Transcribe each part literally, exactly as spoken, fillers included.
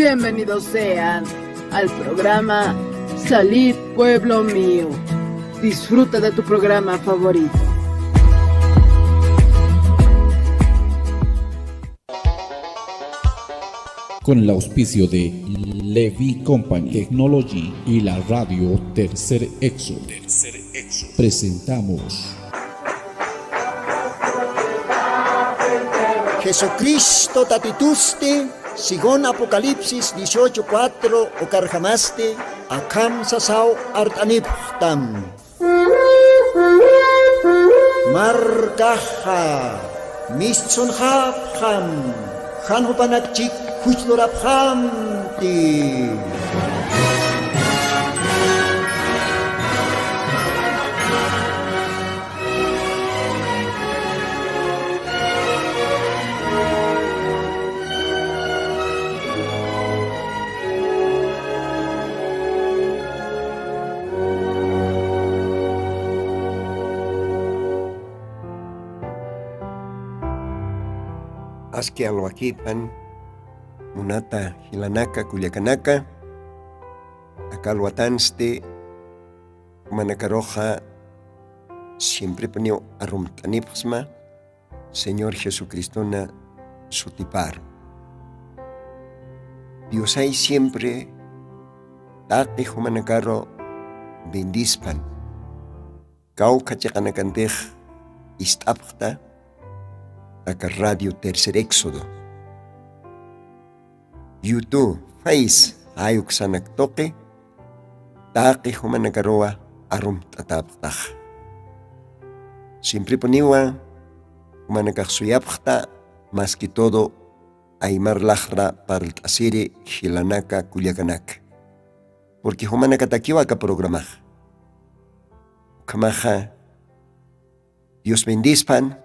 Bienvenidos sean al programa Salid Pueblo Mío. Disfruta de tu programa favorito. Con el auspicio de Levi Company Technology y la radio Tercer Éxodo, presentamos Jesucristo tatitusti, según Apocalipsis dieciocho cuatro, ukarjamasti akham sasaw art'anipxtam. Markaxa mistsunxapxam, jan jupanakchik juchlurapxamti. Aski alwakipan, munata jilanaka, kullakanaka, aka alwatansti jumanakaruxa siemprepuniw arumt'anipxsma Señor Jesucristona sutipar. Diosay siempre taqi jumanakaru bendispan. Kawkha chiqanakantix ist'apxta aka Radio Tercer Éxodo, YouTube, Face, jay uksanak tuqi, taqi jumanakaruwa arumt'atäpxtax. Siemprepuniwa jumanakax suyapxta, más que todo aymar laxra parlt'asiri jilanaka, kullakanaka. Porque jumanakatakiwa aka programaxa. Ukhamaxa Dios bendispan,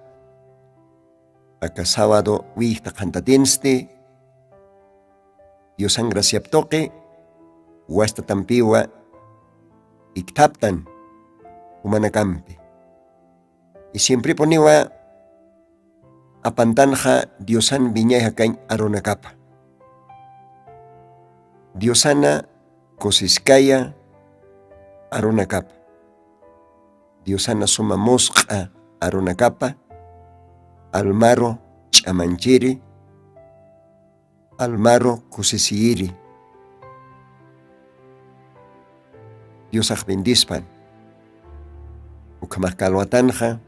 aka sábado wiyjta qhantatinsti, Diosan graciap tuqi, wastatampiwa ikthaptan jumanakampi. Y siemprepuniwa apantanxa Diosan wiñay jakañ arunakapa. Diosana kusiskaya arunakapa. Diosana suma musq'a arunakapa, almaru ch'amanchiri, almaru kusisiyiri. Diosax bendispan. Ukhamax aka alwatanxa,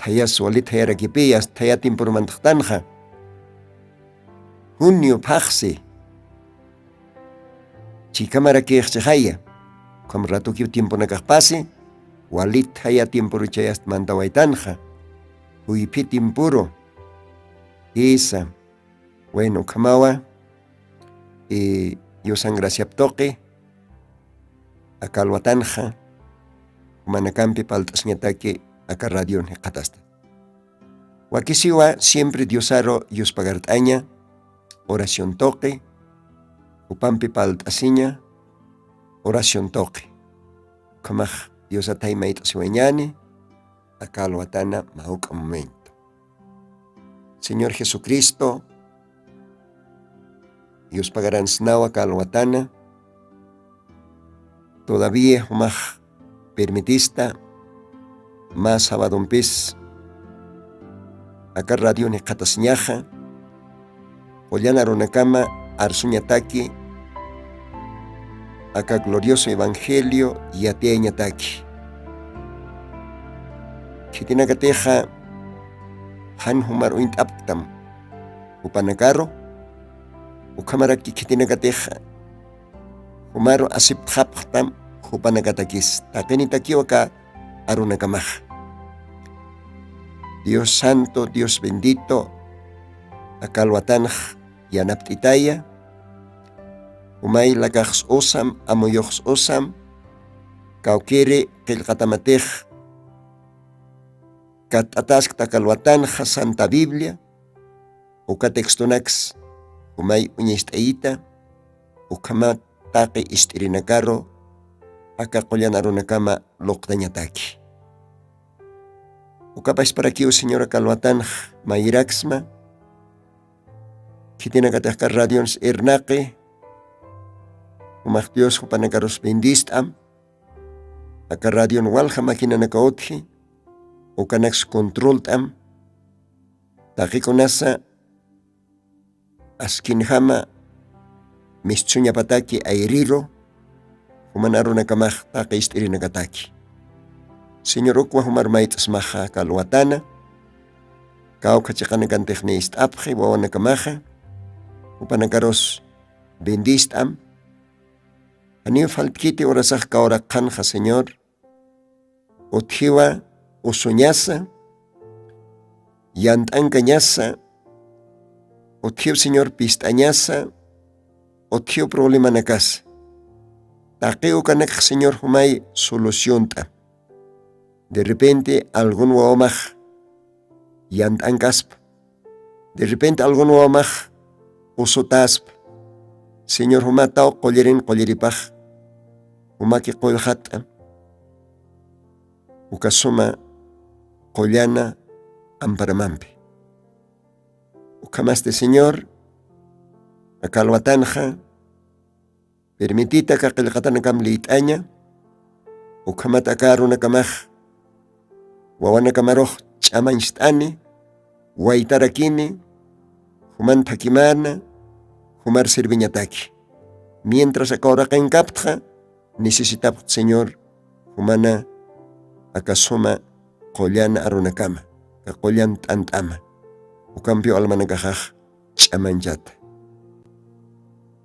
thayas wali thayarakipiyas, thaya tiempuru mantaxtanxa. Junio phaxsi. Chikamarakix chixaya. Ukham ratukiw tiemponakaxpasi, wali thaya tiempuru chayast mantawaytanxa. Juyphi tiempuru. Isa. Bueno, ukhamawa, eh, Diosan graciap tuqi, aka alwatanxa, jumanakampi parlt'asiñataki aka radion jikxatasta. Wakisiwa siempre Diosaru yuspagart'aña, oración tuqi, jupampi parlt'asiña, oración tuqi. Ukhamax Diosatay mayt'asiwañäni, aka alwatana mä juk'a momento. Señor Jesucristo, yuspagaransnawa aka alwatana, todavía jumax permitista, mä sabadompis aka radion jikxatasiñaxa, qullan arunakama arsuñataki, aka glorioso evangelio yatiyañataki. Khitinakatixa jan jumar uñt'apktam jupanakaru, ukhamaraki khitinakatixa jumaru asiptxapxtam jupanakatakis, taqinitakiw aka arunakamaxa. Dios santo, Dios bendito, aka alwatanx yanapt'itaya, jumaylakax usam, amuyux usam, kawkiri qillqatamatix katt'ataskta aka alwatanxa Santa Biblia, uka textonaks jumay uñacht'ayita, ukhamat taqi ist'irinakaru aka qullan arunakama luqtañataki. Ukapasparakiw Señor aka alwatanx mayiraksma, Khitinakatixka radions irnaqi. Jumax dios jupanakarus bendist'am. Aka radion walja makinanaka utji. Ukanaks controlt'am. Taqikunasa askinjama mistsuñapataki ayriru. Juman arunakamax taqi ist'irinakataki. Señor ukwa jumar mayt'smaxa kalwatana. Kawkha chiqanakantixni ist'apxi wawanakamaxa. Jupanakarus bendist'am. Janiw faltkiti urasax kawrakxanxa señor. Utjiwa usuñasa, yant'ankañasa. Utjiw señor pist'añasa. Utjiw problemanakasa. Taqi ukanakx señor jumay soluciont'a. De repente algun wawamax yant'ankaspa. De repente algun wawamax usutaspa. Señor jumataw qullirin qulliripax jumaki qullxat'a. Ukasuma qullana amparamampi. Ukhamasti señor akalwatanxa permitita kaqillqatanakam liyt'aña. Ukhamat aka arunakamax wawanakamarux ch'amañcht'ani waytarakini. Juman thakimana jumar serviñataki. Mientras aka uraqinkaptxa necesitapxt señor jumana aka suma qullan arunakama aka qullan t'ant'ama. Ukampiw almanakaxax ch'amanchata.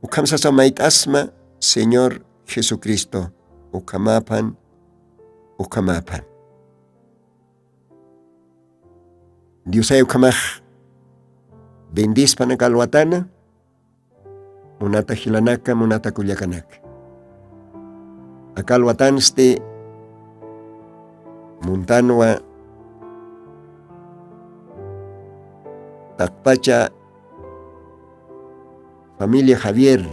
Ukham sasa mayt'asma señor jesucristo. Ukhamapan ukhamapan. Diosay ukhamax bendispanaka alwatana. Munata jilanaka munata kullakanaka. Aka alwatansti muntanwa taqpacha familia javier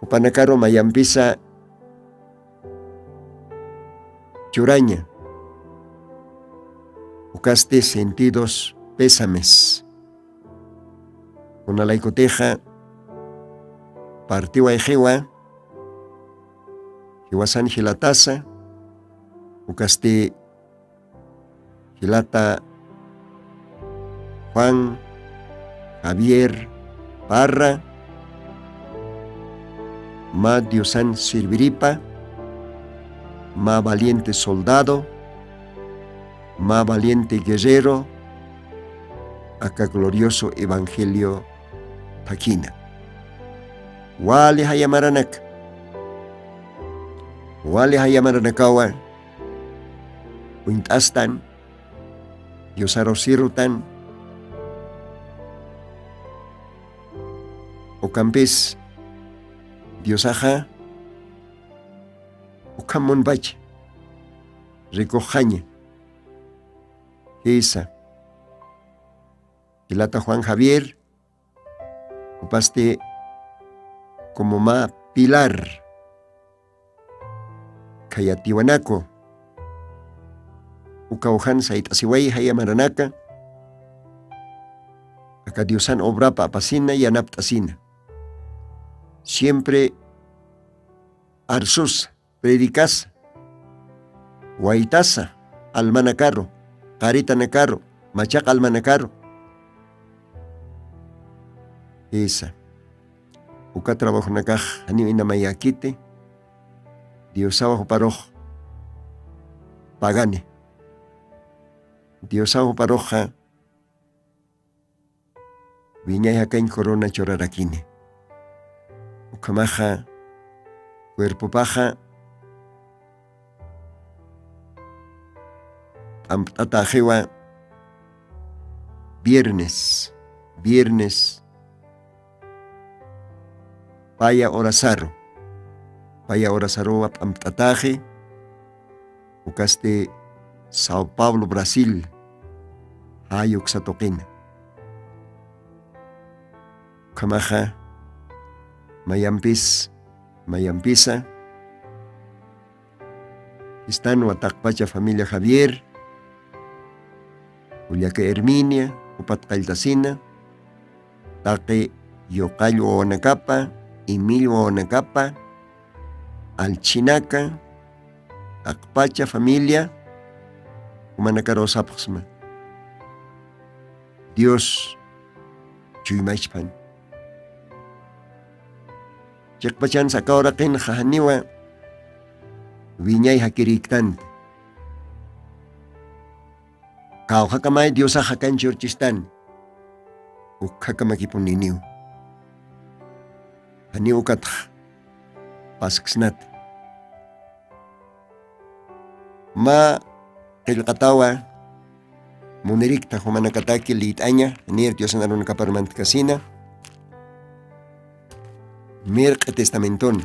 jupanakaru mayampisa churaña. Ukasti sentidos pésames kunalaykutixa partiway jiwa jiwasan jilatasa. Ukasti jilata juan javier parra mä diosan sirviripa mä valiente soldado mä valiente guerrero aka glorioso evangelio thakina. Wali jayamaranaka wali jayamaranakawa uñt'astan diosaru sirutan. Ukampis diosaxa ukham munpacha rikuxaña. Jisa jilata juan javier jupasti como mä pilar khayatiwanaku uka ujan sayt'asiway jayamaranaka aka diosan obrapa apasina yanapt'asina. Siempre arsusa predicasa waytasa almanakaru qaritanakaru machaq almanakaru. Jisa uka trabajonakax janiw inamayäkiti. Diosawa juparux pagani. Diosawa juparuxxa wiñay jakañ corona churarakini. Ukhamaxa cuerpopaxa p'ampt'ataxiwa viernes viernes paya horasaru paya horasaruwa p'ampt'ataxi. Ukasti sao paulo brasil jayuksa tuqina. Ukhamaxa mayampis mayampisa jistanwa taqpacha familia javier ullaka herminia upat qalltasina taqi yuqall wawanakapa, imill wawanakapa, allchhinaka, taqpacha familia umanakaruw sapxsma. Dios chuymachpan. Chiqpachansa aka uraqinxa janiwa wiñay jakirïktanti. Kawjakamay Diosaxa kanchurchistan. Ukhakamakipuniniw. Janiw ukatx pasksnat. Mä qillqatawa munirikta jumanakataki lït'aña, nir Diosan arunakapar mantkasina. Mirq'i testamentun.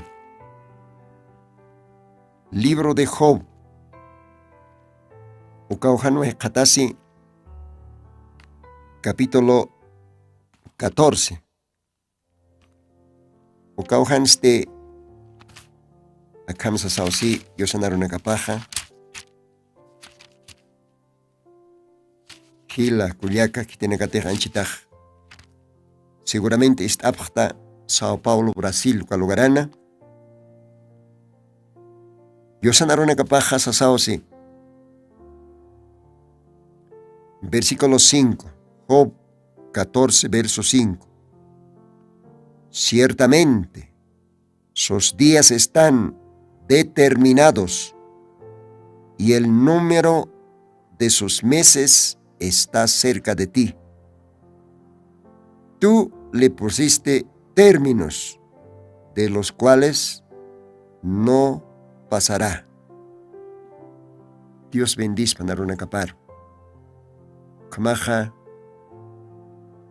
Libro de Job. Ukawjanwa jikxatasi capítulo catorce. Ukawjansti akham sasaw si Diosan arunakapaxa. Jila, kullaka, khitinakatix anchitax seguramente ist'apxta Sao Paulo, Brasil, uka lugarana. Diosan arunakapaxa sasaw si. Versículo cinco, Job catorce, verso cinco. Ciertamente, sus días están determinados, y el número de sus meses está cerca de ti. Tú le pusiste términos de los cuales no pasará. Dios bendispa narunakapar. Ukhamaxa,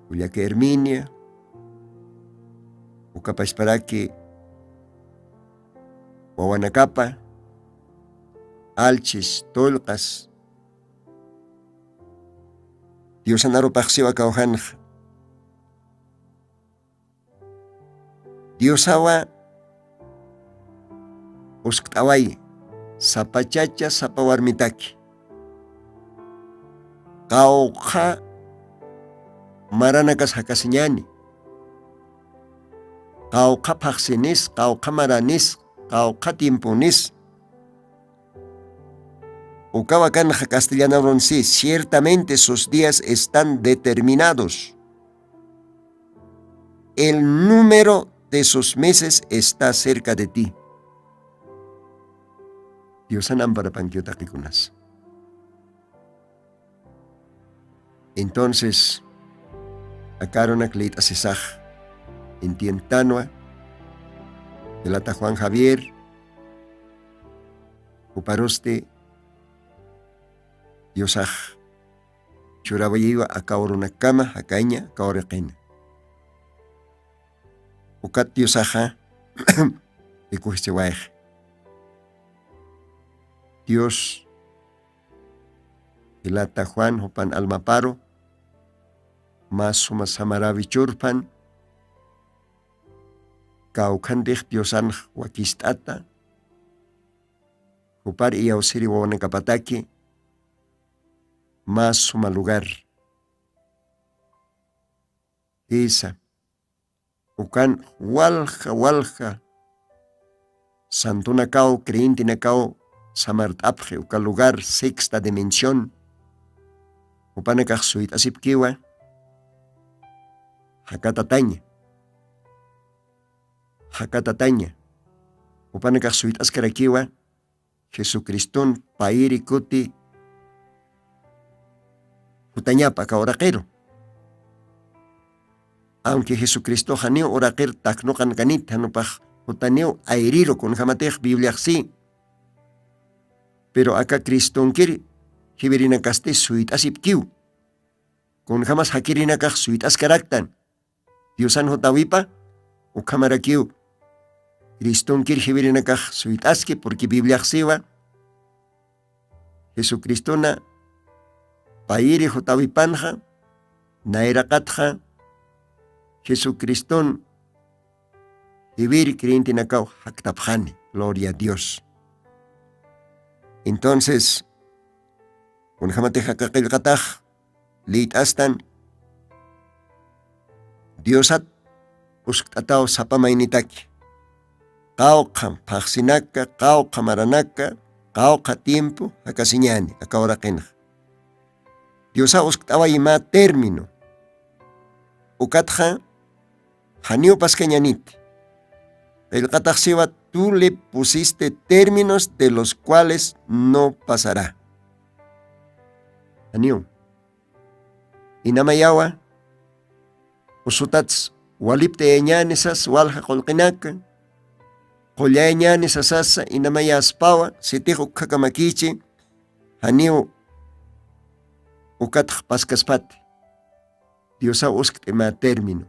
kullaka Herminia, ukapasparaki wawanakapa, allchhis, tullqas, Diosan arupaxsiwa kawjanxa. Diosawa uskt'away, sapa chacha, sapa warmitaki. Qawqha maranakas jakasiñani. Qawqha phaxsinis, qawqha maranis, qawqha tiemponis. Ukawa kanxa castellanarun si, ciertamente sus días están determinados. El número de sus meses está cerca de ti. Diosan amparapankiw taqikunas. Entonces, aka arunak lït'asisax entientanwa, jilata Juan Javier, juparusti Diosax churawayiwa aka urunakama, jakaña aka uraqina. Ukat Diosaxa rikuxchiwayxa. Dios jilata Juan jupan almaparu, mä suma samarawi churpan, kawkhantix Diosanx wakist'ata, jupar iyawsiri wawanakapataki, mä suma lugar. Jisa, ukan walja, walja santunakaw, creyentenakaw samart'apxi uka lugar, sexta dimensión. Jupanakax suyt'asipkiwa, jakatataña, jakatataña. Jupanakax suyt'askarakiwa, Jesucriston payiri kuti jutañapa aka uraqiru. Aunque Jesucristoxa niw uraqir taknuqan kanit, janupax jutaniw ayriru, kunjamatix Bibliax si. Pero aka Cristonkir jiwirinakasti suyt'asipkiw. Kunjamas jakirinakax suyt'askaraktan. Diosan jutawipa, ukhamarakiw Cristonkir jiwirinakax suyt'aski, porque Bibliax siwa, Jesucristona payiri jutawipanxa, nayraqatxa Jesucriston jiwir creyentenakaw jaktapxani. Gloria a Dios. Entonces, kunjamatix aka qillqatax liyt'astan, Diosat uskt'ataw sapa maynitaki. Qawqha phaxsinaka, qawqha maranaka, qawqha tiempo jakasiñani aka uraqinxa. Diosa uskt'away mä término. Ukatxa janiw paskañaniti. Qillqataxsiwa, tú le pusiste términos de los cuales no pasará. Janiw. Inamayawa usutats walipt'ayañäni sas walja qullqinaka, qullayañäni sasasa inamayaspawa sitix ukkhakamakichi. Janiw ukatx paskaspati. Diosaw uskt'imä término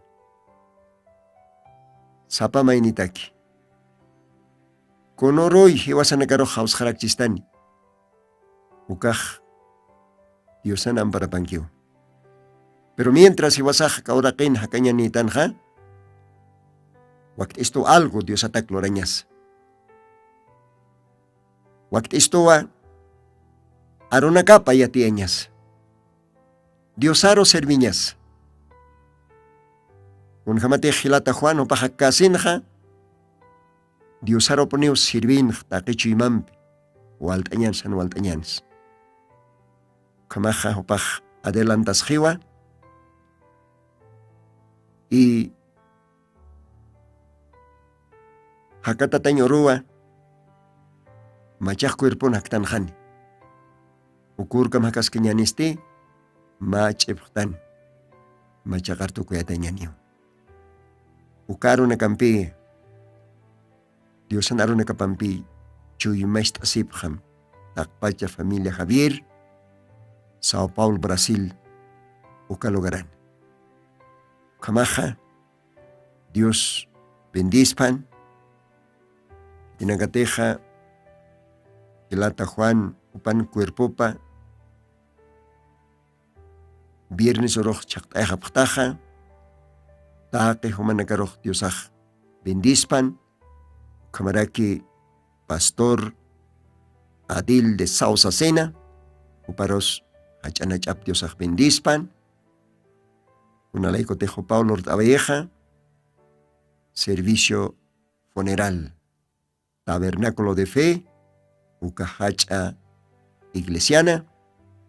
sapa maynitaki. Kunuruy jiwasanakarux jawsxarakchistani. Ukax diosan amparapankiw. Pero mientras jiwasax kawraqin jakañanïtanxa, wakt'istuw algo diosatak lurañasa. Wakt'istuwa arunakapa yatiyañasa. Diosaru serviñasa. Kunjamatix jilata juan jupaxak kasinxa diosarupuniw sirvinx taqi chuymampi walt'añanis jan walt'añanis. Ukhamaxa jupax adelantasxiwa y jakatatañ uruwa machax cuerpon jaktanxani. Ukurkam jakaskañanisti mä ch'ipxtan machaqar tukuyatañaniw. Uka arunakampi diosan arunakapampi chuymacht'asipxam taqpacha familia javier, sao paul brasil uka lugaran. Ukhamaxa dios bendispan. Jinakatixa jilata juan upan cuerpopa viernes urux chhaqt'ayxapxtaxa taqi jumanakarux diosax bendispan. Ukhamaraki pastor adil de sausa cena juparus jach'anach'ap diosax bendispan. Kunalaykutix jupaw lurt'awayixa servicio funeral tabernáculo de fe uka jach'a iglesiana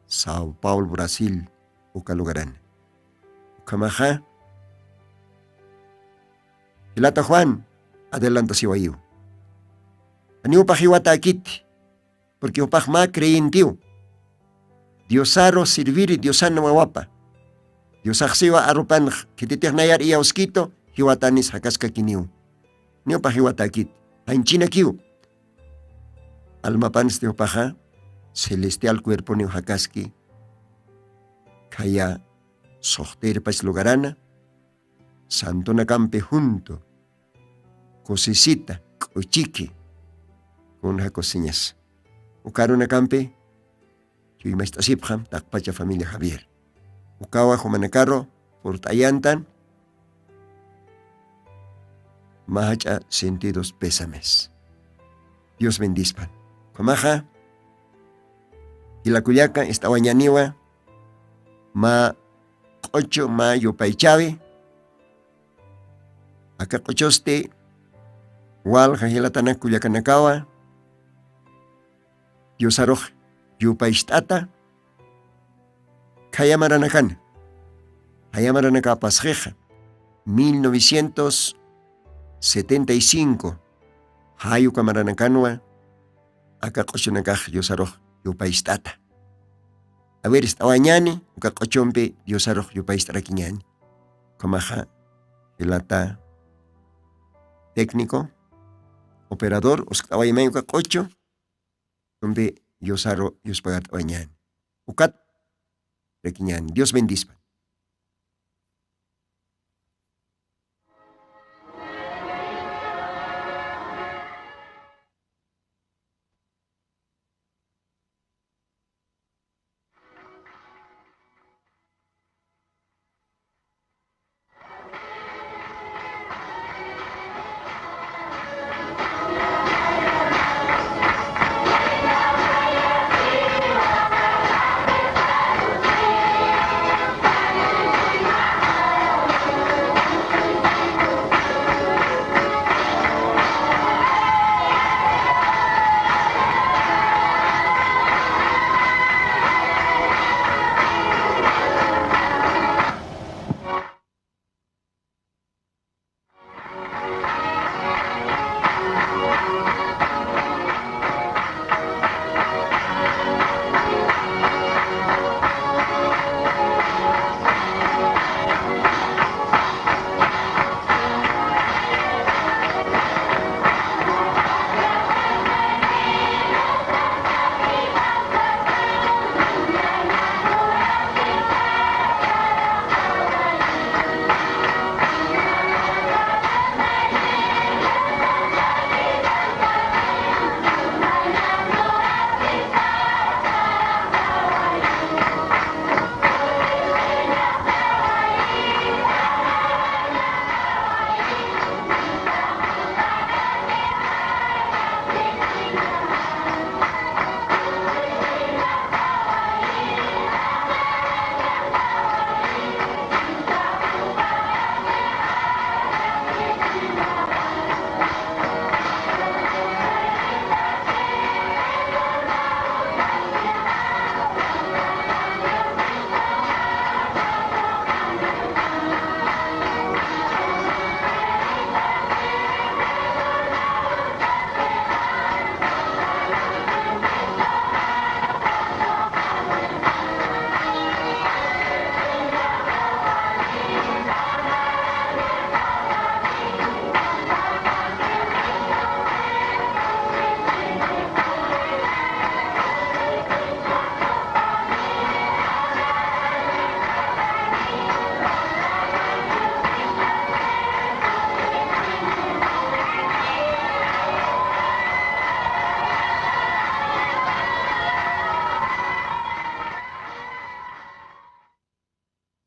sao paul brasil uka lugarana. Ukhamaxa jilata juan adelantasiwayiw. Janiw upax jiwatäkiti. Purqui jupax mä creyentiw diosaru sirviri diosana wawapa. Diosaxsiwa arupanx khititix nayar iyawskitu jiwatanis jakaskakiniw. Niwpax jiwatäkiti janchinakiw. Almapansti jupaxa celestial cuerponiw jakaski khaya suxtirpach lugarana santunakampi juntu kusisita k'uchiki kunja kusiñas. Ukarunakampi chuymacht'asipxam taqpacha familia javier. Ukawa jumanakaru purt'ayantan mä jach'a sentidos pésames. Dios bendispan. Ukhamaxa jilakullaka ist'awañaniwa mä q'uchu mä yupaychawi. Aka q'uchusti walja jilatanak kullakanakawa diosarux yupayst'ata. Khayamaranakana jayamaranakapasxixa mil novecientos setenta y cinco jayukamaranakanwa aka q'uchunakax diosarux yupayst'ata. Aver ist'awañani uka q'uchumpi diosarux yupayst'arakiñani. Ukhamaxa jilata técnico operador uskt'awaymay uka q'uchu umpi diosaru yuspagart'awañani. Ukat rakiñani dios bendispa.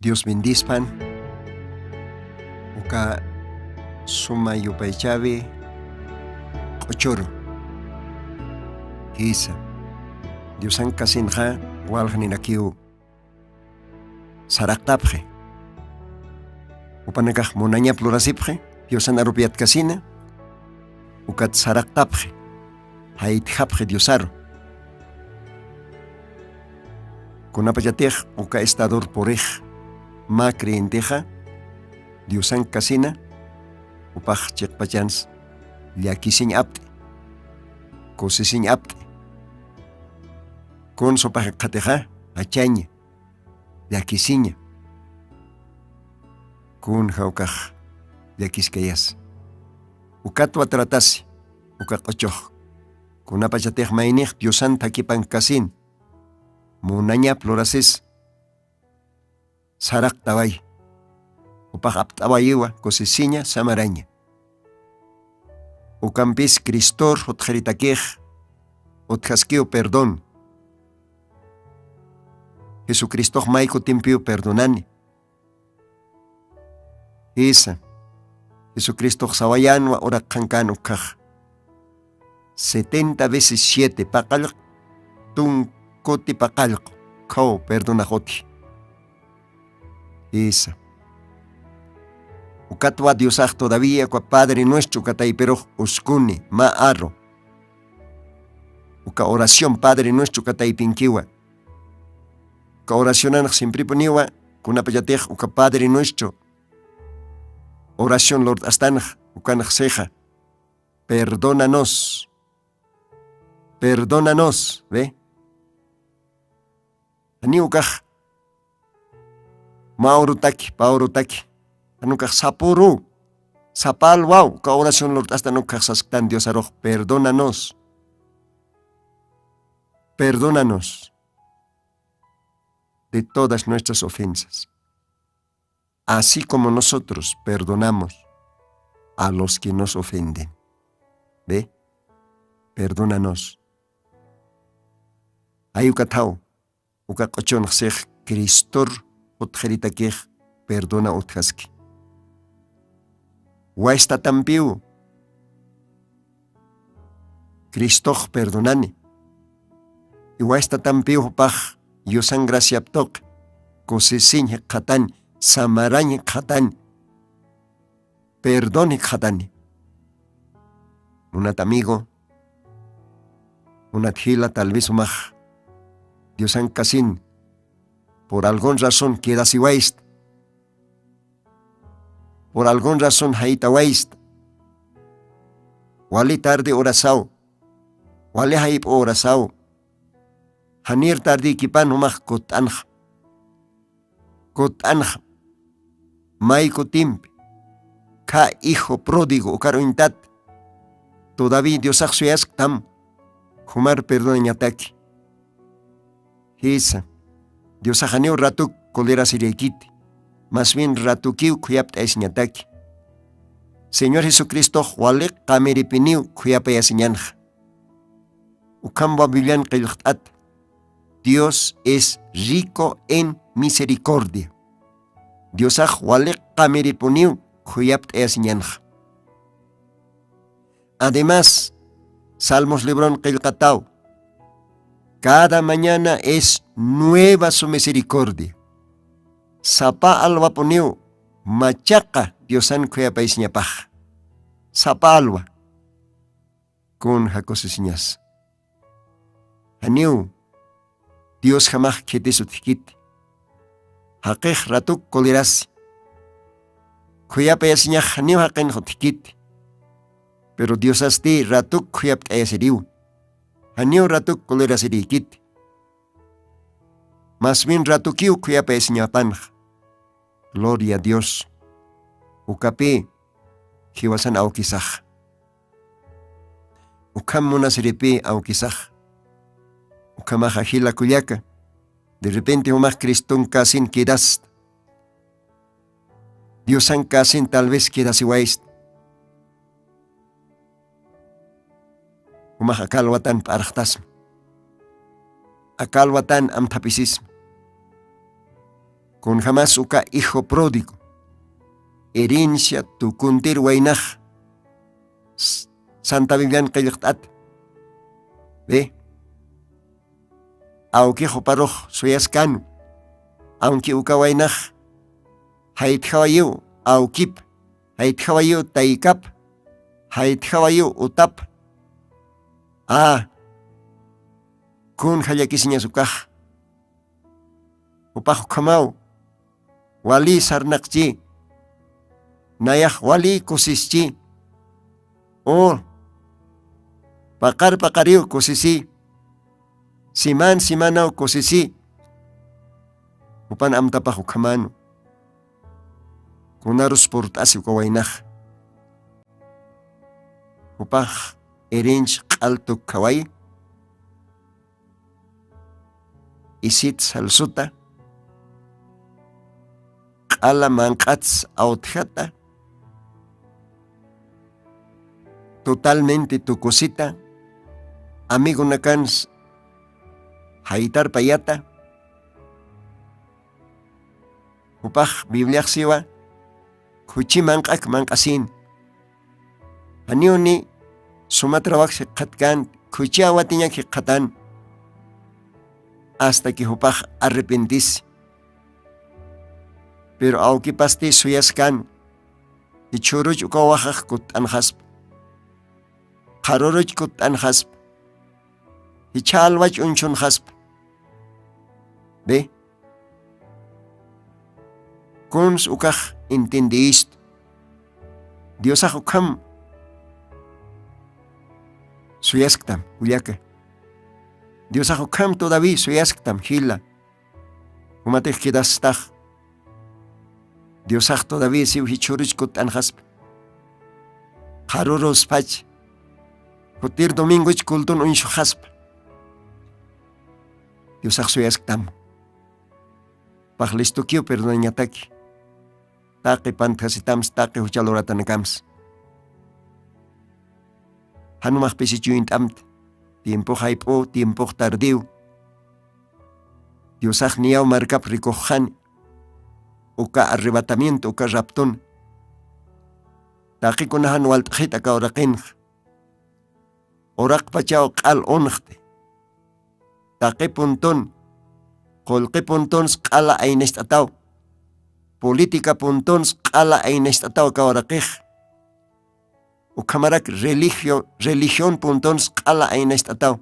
Dios bendispan. Uka suma yupaychawi q'uchuru. Jisa. Diosan kasinxa waljninakiw saraqtapxi. Upanakax munañap lurasipxi, Diosan arupiatkasina, ukat saraqtapxi, jaytjapxi Diosaru. Kunapachatix uka estador purix mä creyentexa, Diosan kasina, upax chiqpachans llakisiñ apt'i, kusisiñ apt'i. Kun supax ikxatixa, achaña, llakisiña. Kun jawkax llakiskayas. Ukatwa tratasi, uka q'uchux. Kunapachatix maynix Diosan thakipan kasin, munañap lurasis, saraqtaway. Upax apt'awayiwa, kusisiña, samaraña. Ukampis Cristor jutxiritakix utjaskiw perdón. Jesucristox may kutimpiw perdonani. Jisa. Jesucristox sawayänwa uraq qhankan ukkhax. Setenta veces siete paqallq, tunkuti paqallq, khaw perdonax utji. Jisa. Ukatwa Diosax todavía uka Padre Nuestro uka taypirux uskuni, mä arru. Uka oración Padre Nuestro uka taypinkiwa. Uka oracionanx siemprepuniwa, kunapachatix uka Padre Nuestro oración lurt'astanx, ukanx sixa: "Perdónanos. Perdónanos", ¿ve? Janiw ukax mä urutaki, pä urutaki. Jan ukax sapüru, sapa alwaw, uka oración lurt'astan ukkhax sasktan Diosarux: "Perdónanos. Perdónanos de todas nuestras ofensas, así como nosotros perdonamos a los que nos ofenden". ¿Ve? Perdónanos. Ay uka thaw, uka q'uchunx six Cristor utxiritakix perdona utjaski. Waystatampiw Cristox perdonani. Iwaystatampiw jupax yusan graciap tuqi, kusisiñ jikxatani, samarañ jikxatani, perdón jikxatani. Munat amigo, munat jila, tal vez jumax Diosan kasin por algún razón quedasiwaysta. Por algún razón jaytawaysta. Wali tarde horasaw, wali jayp'u horasaw, janir tardïkipan jumax kutt'anxa. Kutt'anxa. May kutimpi. Kha hijo pródigo ukar uñtat. Todavía Diosax suyasktam. Jumar perdonañataki. Jisa, Diosax janiw ratuk colerasirïkiti, mas bien ratukiw khuyapt'ayasiñataki. Señor Jesucristox wali qamiripiniw khuyapayasiñanxa. Ukham Biblian qillqt'at: "Dios es rico en misericordia". Diosax wali qamiripuniw khuyapt'ayasiñanxa. Además, Salmos libron qillqataw: "Cada mañana es nueva su misericordia". Sapa alwapuniw machaqa Diosan khuyapaysiñapax. Sapa alwa. Kun jakusisiñas. Janiw Dios jamax khitis utjkiti. Jaqix ratuk colerasi. Khuyapayasiñax janiw jaqinx utjkiti. Pero Diosasti ratuk khuyapt'ayasiriw. Janiw ratuk colerasirïkiti. Mas bien ratukiw khuyapayasiñapanxa. Gloria a Dios. Ukapï jiwasan awkisax. Ukham munasiripï awkisax. Ukhamaxa jila kullaka, de repente jumax Criston kasin quedasta. Diosan kasin tal vez quedasiwaysta. Jumax aka alwatan p'arxtasma. Aka alwatan amthapisisma. Kunjamas uka hijo pródigo, herencia tukuntir waynax, santa biblian qillqt'at. Bi, awkix uparux suyaskan. Awnki uka waynax jaytjawayiw awkip, jaytjawayiw taykap, jaytjawayiw utap. A, kun jallakisiñas ukax. Jupax ukhamaw, wali sarnaqchi, nayax wali kusischi. U, paqar paqariw kusisi, siman simanaw kusisi. Jupan amtapax ukhamanu. Kunarus purt'asi uka waynax. Jupax irinch q'al tukkhawayi, isit salsuta, q'ala manq'ats awtjata, totalmente tukusita, amigonakans jaytarpayata. Jupax bibliaxsiwa khuchi manq'ak manq'asin. Janiwni suma trabajo jikxatkan, khuchi awatiñak jikxatan. Hasta que jupax arrepentisi. Pero awkipasti suyaskan, jichhüruch uka wawaxax kutt'anxaspa, qharuruch kutt'anxaspa, jichha alwach uñchunxaspa. Bi, kuns ukax entiendeyistu. Diosax ukham suyasktam, kullaka. Diosax ukham todavía suyasktam, jila. Jumatix quedastax. Diosax todavía siw jichhüruch kutt'anxaspa, qharuruspach, jutir domingoch culton uñsuxaspa. Diosax suyasktam. Paxlistukiw perdonañataki. Taqi pantjasitamsi, taqi jucha luratanakams. Janumax pisichuyint'amta, tiempox jayp'u, tiempox tardiw. Diosax niyaw markap rikuxxani uka arrebatamiento, uka raptun. Taqikuna jan walt'xit aka uraqinx. Uraqpachaw q'al unxti. Taqi puntun, qullqi puntuns q'ala aynacht'ataw. Política puntuns q'ala aynacht'ataw aka uraqix. Ukhamarak religio-, religión puntuns q'ala aynacht'ataw.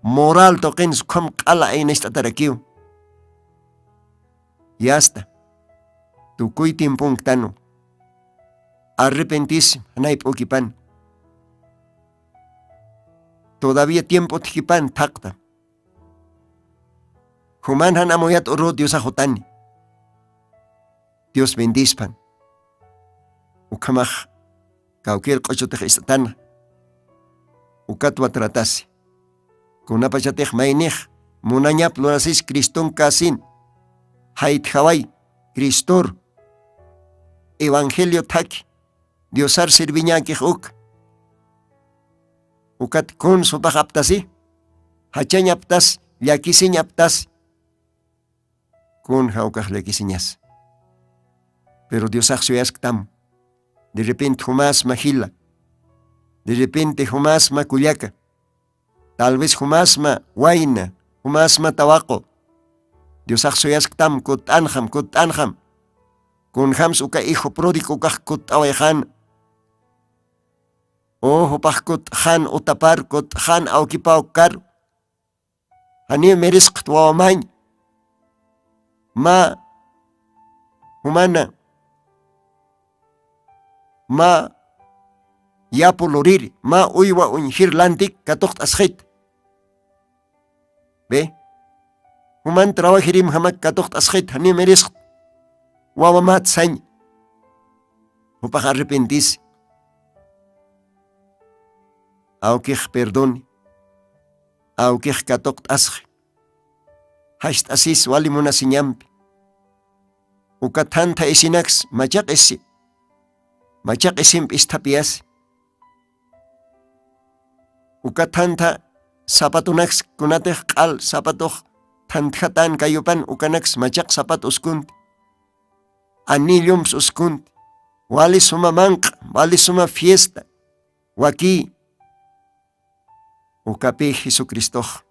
Moral tuqins ukham q'ala aynacht'atarakiw. Yasta. Tukuy tiemponktanwa. Arrepentis, janayp'ukipan. Todavía tiempo utjkipan thaqta. Juman jan amuyat uru Diosax jutani. Dios bendispan. Ukhamax kawkir q'uchutix ist'atana. Ukatwa tratasi. Kunapachatix maynix munañap lurasis Criston kasin. Jaytjaway Cristor. Evangelio thaki. Diosar sirviñäkix uk. Ukat kun supax aptasi. Jachañ aptas, llakisiñ aptas. Kun jawkax llakisiñas. Pero Diosax suyasktam. De repente jumasma jila. De repente jumasma kullaka. Tal vez jumasma wayna, jumasma tawaqu. Diosax suyasktam, kutt'anxam, kutt'anxam. Kunjams uka hijo pródigo ukax kutt'awayxan. U jupax kutt'xan utapar, kutt'xan awkipaw kar. Janiw mirisqt wawamañ. Mä jumana, mä yapu luriri, mä uywa uñjir lantik katuqt'asxit. Bi, juman trabajirimjamak katuqt'asxit, janiw mirisqt wawamät sañ. Jupax arrepentisi. Awkix perdoni. Awkix katuqt'asxi. Jast'asis wali munasiñampi. Uka thantha isinaks machaq isi, machaq isimp isthapiyasi. Uka thantha zapatonaks kunatix q'al zapatox thantjatän kayupan ukanaks machaq sapat uskunti, anillumps uskunti, wali suma manq'a, wali suma fiesta, wakï. Ukapï jesucristox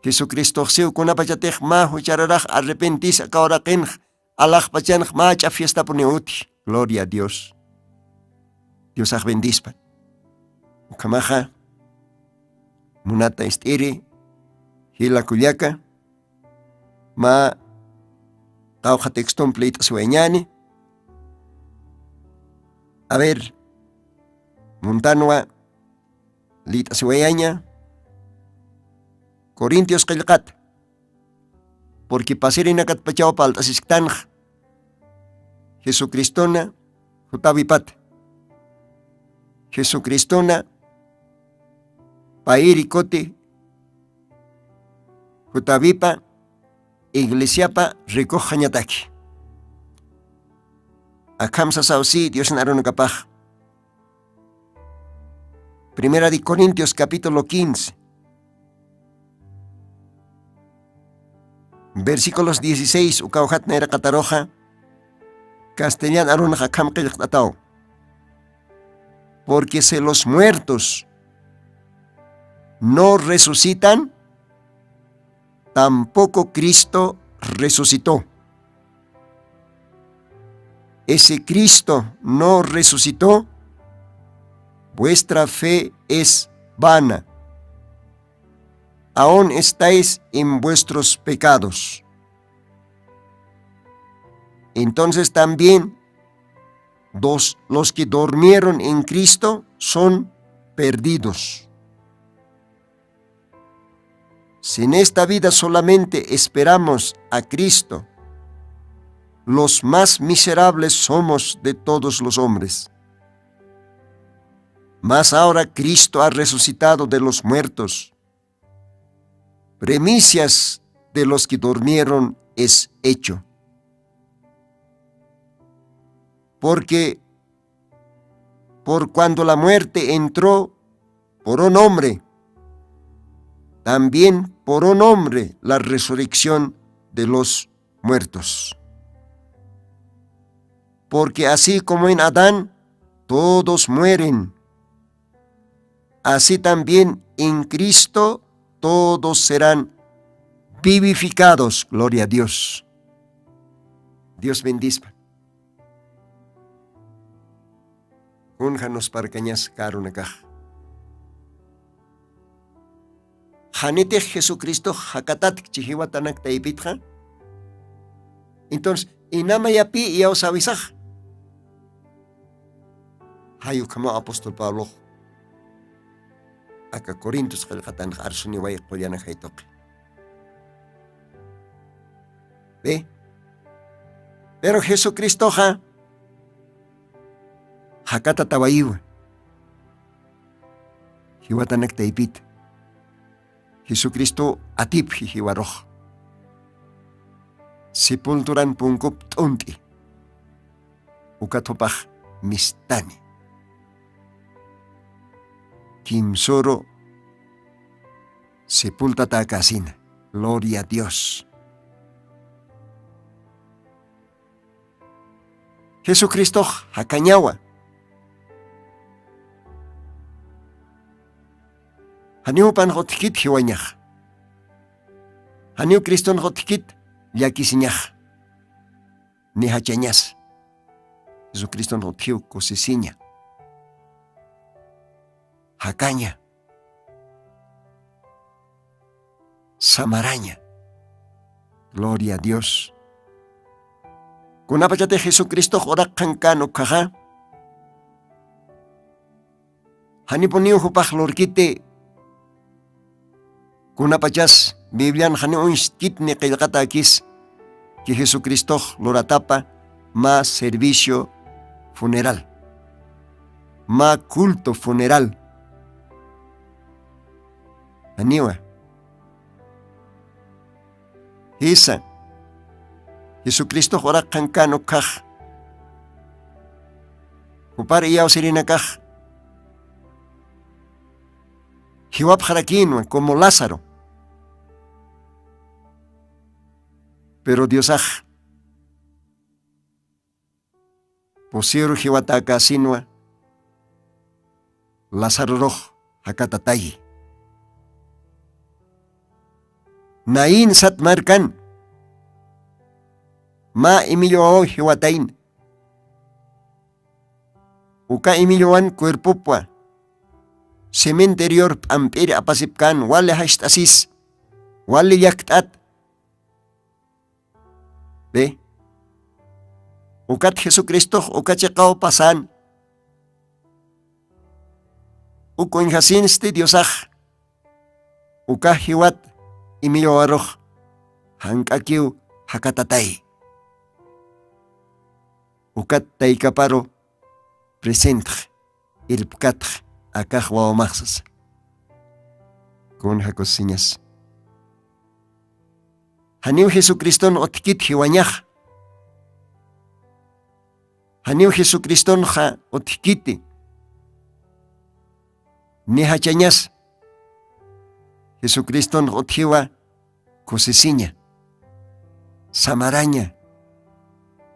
jesucristoxsiw kunapachatix mä juchararax arrepentis aka uraqinx alaxpachanx mä ach'a fiestapuniw utji. Gloria a dios. Diosax bendispa. Ukhamaxa munata ist'iri jila kullaka mä qawqha textompi lït'asiwayañäni. A ver, muntanwa lït'asiwayaña corintios qillqata. Porque pasirinakatpachaw palt'asisktanxa jesucristona jutawipata jesucristona payiri kuti jutawipa iglesiapa rikuxañataki. Akham sasaw si diosna arunakapax. Primera de corintios capítulo quince versículos dieciséis ukawjat nayraqataruxa castellan arunax akham qillqt'ataw. Porque si los muertos no resucitan, tampoco cristo resucitó. Ese cristo no resucitó, vuestra fe es vana. Aún estáis en vuestros pecados. Entonces también los que durmieron en cristo son perdidos. Si en esta vida solamente esperamos a cristo, los más miserables somos de todos los hombres. Mas ahora cristo ha resucitado de los muertos, primicias de los que durmieron es hecho. Porque por cuando la muerte entró por un hombre, también por un hombre la resurrección de los muertos. Porque así como en adán todos mueren, así también en cristo todos serán vivificados. Gloria a dios. Dios bendispa. Kunja nusparkañas karunakax? Janitix jesucristox jakatatkchi jiwatanak taypitxa? Entonces inama yapï iyawsawisax? Jay ukhamaw apóstol pablox aka corintos qillqatanx arsuniway qullanak jaytuqi. Ve. Pero jesucristoxa jakatatawayiwa jiwatanak taypita. Jesucristo atipji jiwarux sepulturan punkup t'unt'i. Ukat jupax mistani kimsuru sepultatäkäsina. Gloria a dios. Jesucristox jakañawa. Janiw jupanx utjkit jiwañax. Janiw cristonx utjkit llakisiñax. Ni jachañas. Jesucristonx utjiw kusisiña. Jakaña. Samaraña. Gloria a dios. Kunapachatix jesucristox uraqxan kän ukhaxa janipuniw jupax lurkiti. Kunapachas biblian janiw uñstkit ni qillqatäkis ki jesucristox luratapa mä servicio funeral mä culto funeral. Janiwa. Jisa jesucristox uraqxan kän ukhax jupar iyawsirinakax jiwapxarakïnwa como lázaro. Pero diosax pusiru jiwatäkäsinwa lazarorux jakatatayi. Nain sat markan mä imilluwawaw jiwatayna. Uka imilluwan cuerpopwa cementerior p'amp'ir apasipkän wali jacht'asis wali llakt'at. Be ukat jesucristox uka chiqaw pasan. Uk uñjasinsti diosax uka jiwat imilluwarux jank'akiw jakatatay. Ukat taykaparu presentx irpkatx akax wawamaxsas. Kun jakusiñas janiw jesucriston utjkit jiwañax. Janiw jesucristonxa utjkiti ni jachañas. Jesucristonx utjiwa kusisiña samaraña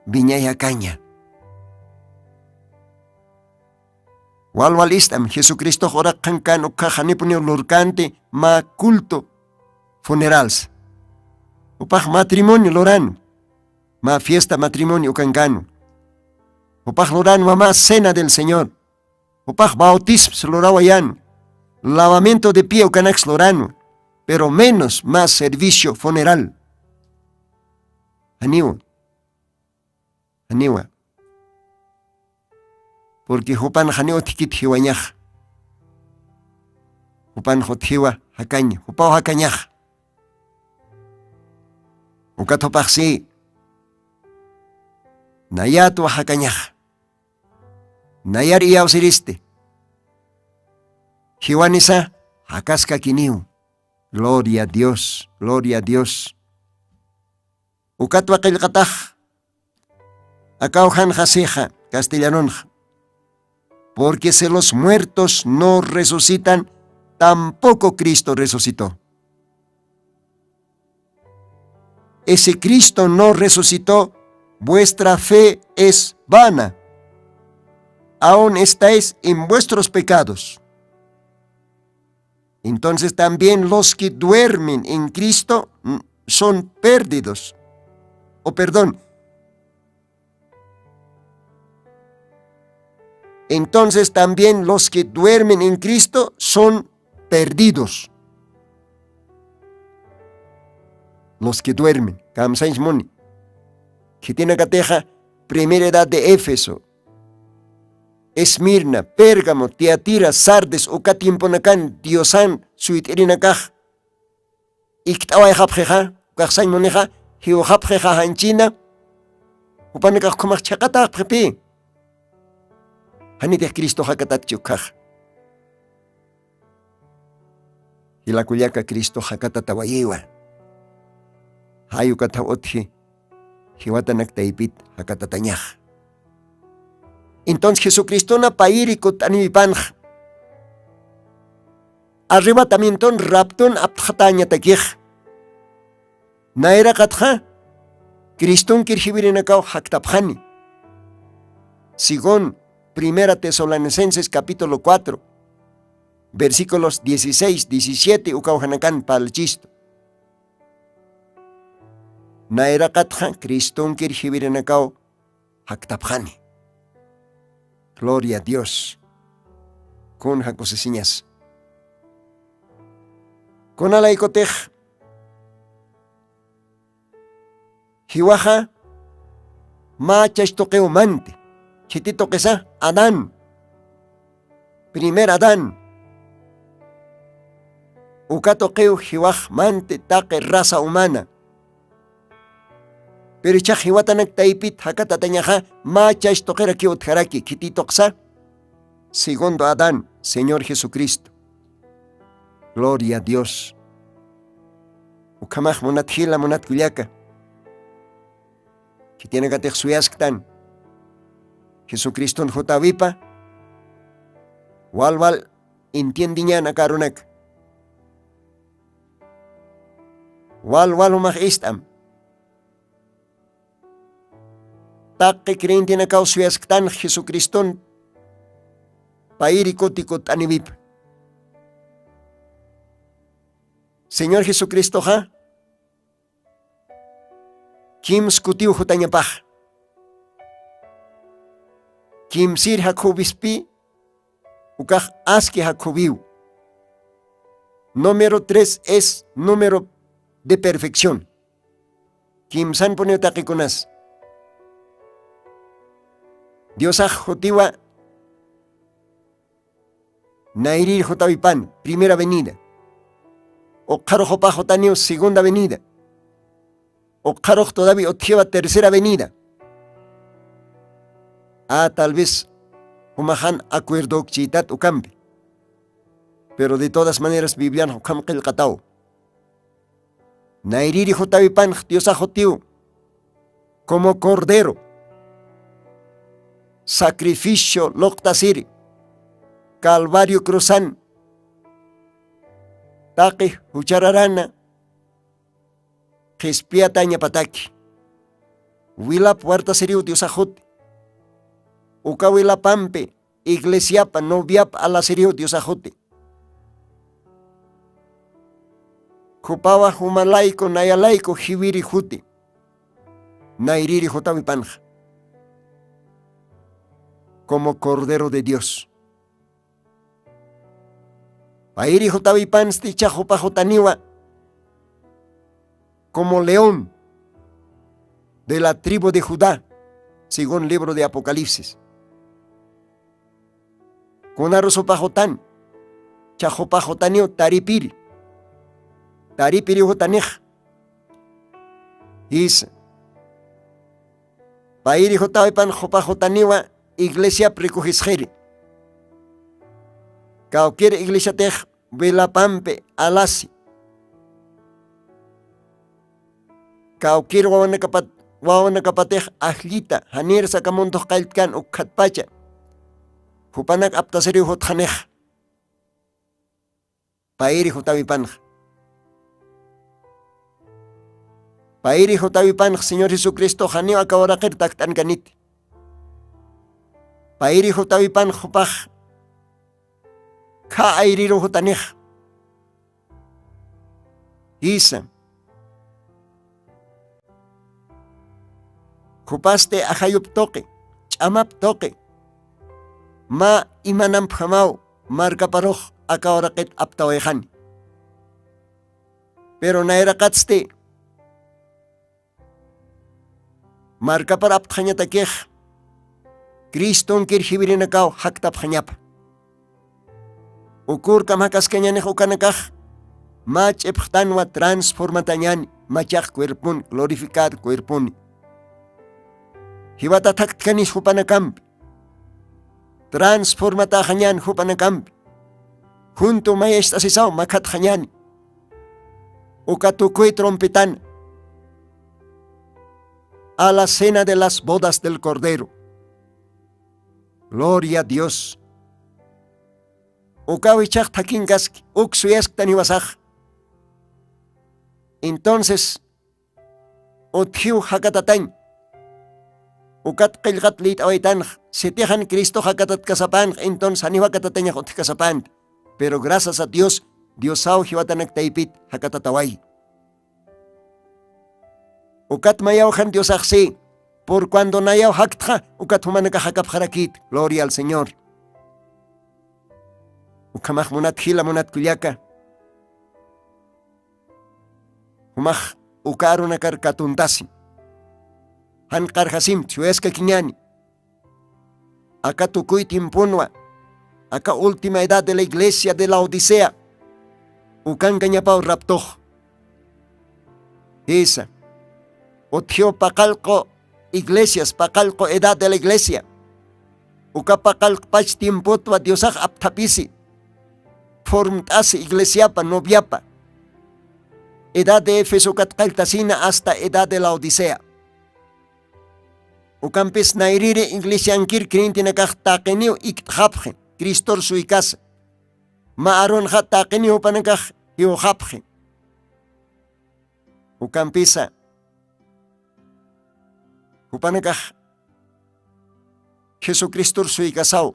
wiñayakaña. Walwal ist'am jesucristox uraqxankän ukhax janipuniw lurkänti mä culto funerals. Jupax matrimonio luranwa mä fiesta matrimonio ukankänwa. Jupax luranwa mä cena del señor. Jupax bautisms lurawayänwa. Lavamiento de pie ukanaks luranwa. Pero menos mä servicio funeral. Janiwa janiwa. Purqui jupan janiw utjkit jiwañax. Jupan jutjiwa jakañ jupaw jakañax. Ukat jupaxsi nayatwa jakañax. Nayar iyawsiristi jiwanisa jakaskakiniw. Gloria dios gloria dios. Ukatwa qillqatax akawjanxa sixa castellanonxa. Porque si los muertos no resucitan tampoco cristo resucitó. Ese cristo no resucitó vuestra fe es vana. Aun estais en vuestros pecados. Entonces también los que duermen en cristo son perdidos. O perdón. Entonces también los que duermen en cristo son perdidos. Los que duermen kamsañs muni. Khitinakatixa primera edad de éfeso, esmirna, pérgamo, tiatira, sardes uka tiemponakan diosan suyt'irinakax ikt'awayxapxixa ukaxsañ munixa jiwxapxixa janchina. Jupanakax ukhamax chhaqatäpxipï. Janitix cristox jakatatchi ukkhaxa. Jilakullaka cristox jakatatawayiwa. Jay ukathaw utji jiwatanak taypit jakatatañaxa. Entonces jesucristona payiri kutt'aniwipanxa arrebatamienton rapton aptxatañatakix. Nayraqatxa cristonkir jiwirinakaw jaktapxani. Según primera tesalonicenses capítulo cuatro versículos dieciséis diecisiete ukawjanakan parlchistu. Nayraqatxa cristonkir jiwirinakaw jaktapxani. Gloria dios. Kun jakusisiñas kunalaykutix jiwaxa mä chach tuqiw manti. Khiti tuqisa adán primer adán. Uka tuqiw jiwax manti taqi raza humana. Pero ichhax jiwatanak taypit jakatatañaxa mä chach tuqirakiw utjaraki khiti tuqsa segundo adán señor jesucristo. Gloria dios. Ukhamax munat jila munat kullaka khitinakatix suyasktan jesucriston jutawipa. Walwal entiendiñan akarunaka walwal jumax ist'am. taqi creyentenakaw suyasktan jesucriston payri kuti kutt'aniwipa. Señor jesucristoxa kimskutiw jutañapax kimsir jakhuwispi ukax aski jakhuwiw. Número tres es número de perfección. Kimsanpuniw taqikunas diosax jutiwa. Nayrir jutawipan primera venida. Uqxaruxupax jutaniw segunda venida. Uqxarux todavi utjiwa tercera venida. A tal vez jumaxan acuerdokchitat ukampi. Pero de todas maneras biblianx ukham qillqataw. Nayriri jutawipanx diosax jutiw como cordero sacrificio luqtasiri calvario cruzan taqi juchararana qhispiyatañapataki. Wilap wartasiriw diosax juti uka wilapampi iglesiapa noviapa alasiriw diosax juti. Khupawa jumalayku nayalayku jiwiri juti. Nayriri jutawipanxa como cordero de dios. Payri jutawipansti chaxupa jutaniwa como león de la tribu de judá según libro de apocalipsis. Kunarusupaxutan chaxupaxutaniw taripiri taripiriw jutanixa. Jisa payri jutawipan jupaxutaniwa iglesiap rikuxisxiri. Kawkir iglesiatix velapampi alasi kawkir wawanakapat wawanakapatix ajllita janir sakamuntux qalltkan ukkhatpacha jupanak aptasiriw jutxanixa. Payri jutawipanxa payri jutawipanxa señor jesucristox janiw aka uraqir takt'ankaniti. Payri jutawipanxa jupax kha ayriru jutanixa. Jisa jupasti ajayup tuqi ch'amap tuqi mä imanampjamaw markaparux aka uraqit aptawayxani. Pero nayraqatsti markapar aptxañatakix cristonkir jiwirinakaw jaktapxañapa. Ukur kamakaskañanix ukanakax mä ch'ipxtanwa transformatañani machax cuerpun glorificado cuerpuni. Jiwata thaktkanis jupanakampi transformataxañan jupanakampi juntu mayast'asisaw makhatxañani. Uka tukuy trompetan a la cena de las bodas del cordero. Gloria a dios. Ukaw ichhax thakinkaski uk suyasktan jiwasax. Entonces utjiw jakatatañ ukat qillqat liyt'awaytanx sitixan cristox jakatatkasapänx entonces janiw jakatatañax utjkasapänti. Pero gracias a dios diosaw jiwatanak taypit jakatataway. Ukat mayawjan diosaxsi pur cuando nayaw jaktxa ukat jumanakax jakapxarakit. Gloria al señor. Ukhamax munat jila munat kullaka jumax uka arunakar katuntasim. Jan qarjasimti suyaskakiñani aka tukuy tiemponwa aka última edad de la iglesia de la odisea ukankañapaw raptux. Jisa utjiw paqallqu iglesias paqallqu edad de la iglesia uka paqallqpach tiempotwa diosax apthapisi formt'asi iglesiapa noviapa edad de efeso katqalltasina asta edad de la odisea. Ukampis nayriri iglesiankir creyentenakax taqiniw ikt'xapxi cristor suykasa mä arunxa taqiniw jupanakax jiwxapxi. Ukampisa jupanakax Jesucristor suykasaw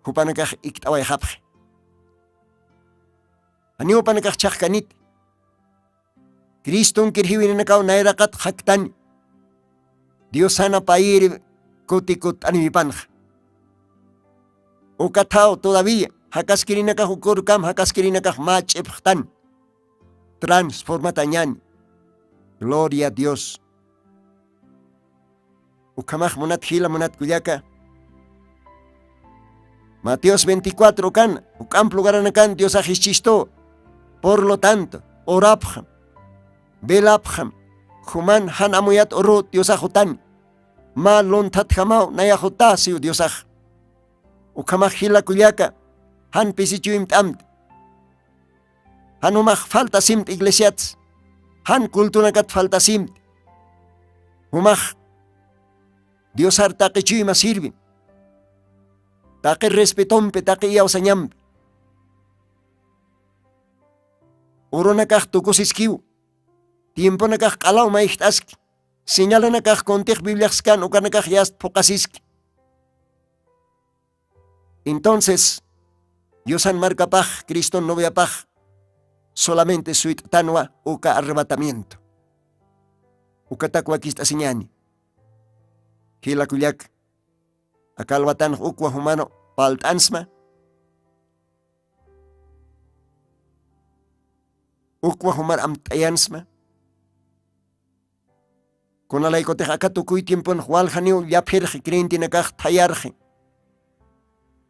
jupanakax ikt'awayxapxi. Janiw jupanakax chhaqkaniti. Cristonkir jiwirinakaw nayraqat jaktani. Diosana payiri kuti kutt'aniwipanxa. Ukathaw todavía jakaskirinakax ukurkam jakaskirinakax mä ch'ipxtan transformatañani. Gloria a Dios. Ukhamax munat jila munat kullaka, Mateos veinticuatro kan uk'amp lugaranakan diosax ischistu. Por lo tanto, urapxam, velapxam, juman jan amuyat urut diosax jutani. Mä lunthatjamaw nayaxuta siw diosax. Ukhamax jila kullaka, jan pisichuymt'amti. Jan jumax faltasimti iglesiats. Jan cultunakat faltasimti. Jumax diosar taqi chuyma sirvin, taqi respetompi taqi iyawsañampi. Urunakax tukusiskiw. Tiemponakax q'alaw mayjt'aski. Señalanakax kuntix bibliaxskan ukanakax yast phuqasiski. Entonces, diosan markapax criston noviapax solamente suyt'tanwa uka arrebatamiento. Ukatak wakist'asiñani. Jila kullak, aka alwatanx ukwa jumano palt'ansma. Ukwa jumar amt'ayansma. Kunalaykutix aka tukuy tiemponx waljaniw llaphirxi creyentenakax thayarxi.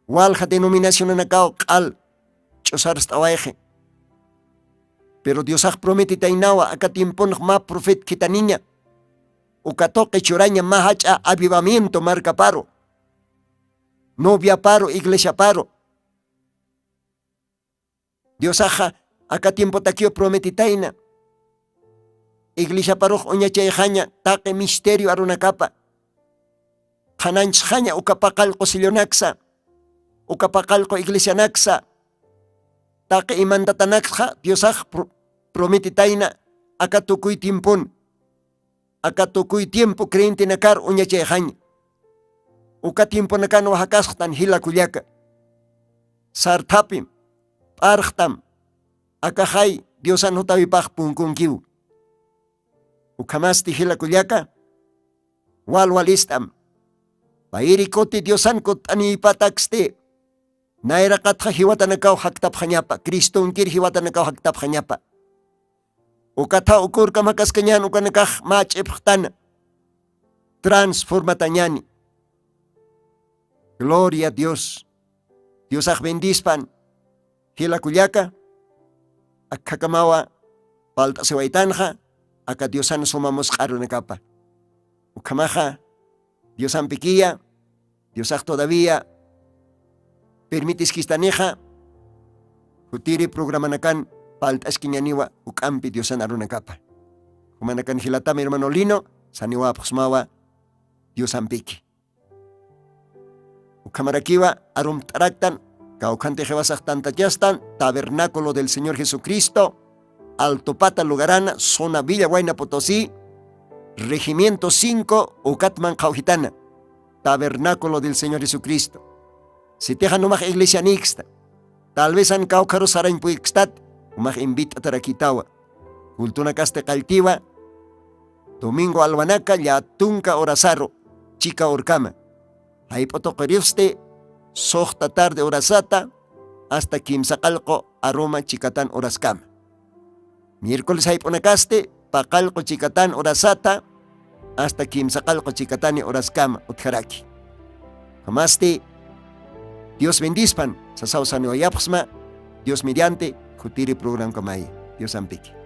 Walja denominacionanakaw q'al ch'usarst'awayxi. Pero diosax prometitaynawa aka tiemponx mä profet khithaniña. Uka tuqi churaña mä jach'a avivamiento markaparu, noviaparu, iglesiaparu. Diosaxa aka tiempotakiw prometitayna. Iglesiaparux uñachayxaña taqi misterio arunakapa. Qhanañchxaña uka paqallqu sellonaksa, uka paqallqu iglesianaksa, taqi imantatanakxa diosax pro- prometitayna. Aka tukuy tiempon, aka tukuy tiempo creyentenakar uñachayxaña. Uka tiemponakanwa jakasxtan jila kullaka. Sarthapim, p'arxtam, akaxay diosan jutawipax punkunkiw. Ukhamasti jila kullaka, walwalist'am. Payiri kuti diosan kutt'aniypataksti. Nayraqatxa jiwatanakaw jaktapxañapa cristonkir jiwatanakaw jaktapxañapa. Ukatha ukurkam jakaskañän ukanakax mä ch'ipxtana. Transformatañani. Gloria a dios. Diosax bendispan. Jila kullaka, akkhakamawa palt'asiwaytanxa aka diosan suma musq'arunakapa. Ukhamaxa diosampikiya. Diosax todavía permitiskistanixa jutiri programanakan palt'askiñaniwa uk'ampi diosan arunakapa. Jumanakan jilatam hermano lino, saniwapxsmawa diosampiki. Ukhamarakiwa arumt'araktan kawkhanti jiwasax tantachastan tabernáculo del señor jesucristo, altupata lugarana zona villa wayna potosí, regimiento cinco ukatman qhawjitana. Tabernáculo del señor jesucristo. Sitixa numax iglesianiksta, tal vez an kawkharu sarañpuykkstat, umax invit'atarakitawa. Kultunakasti qalltiwa domingo alwanaka llatunka horasaru chika urkama. Jayp'u tuqiristi suxta tarde horasata hasta kimsa qallqu aruma chikatan horaskama. Miércoles jayp'unakasti paqallqu chikatan horasata hasta kimsa qallqu chikatani horaskama utjaraki. Jamasti dios bendispan. Sasaw saniwayapxsma dios mediante jutiri programkamay. Diosampiki.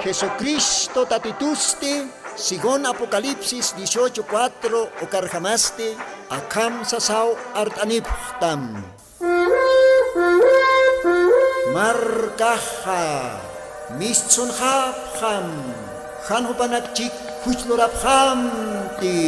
Jesucristo Tatitusti, según Apocalipsis dieciocho cuatro ukarjamasti, akham sasaw art'anipxtam. Markaxa mistsunxapxam, jan jupanakchik juchlurapxamti.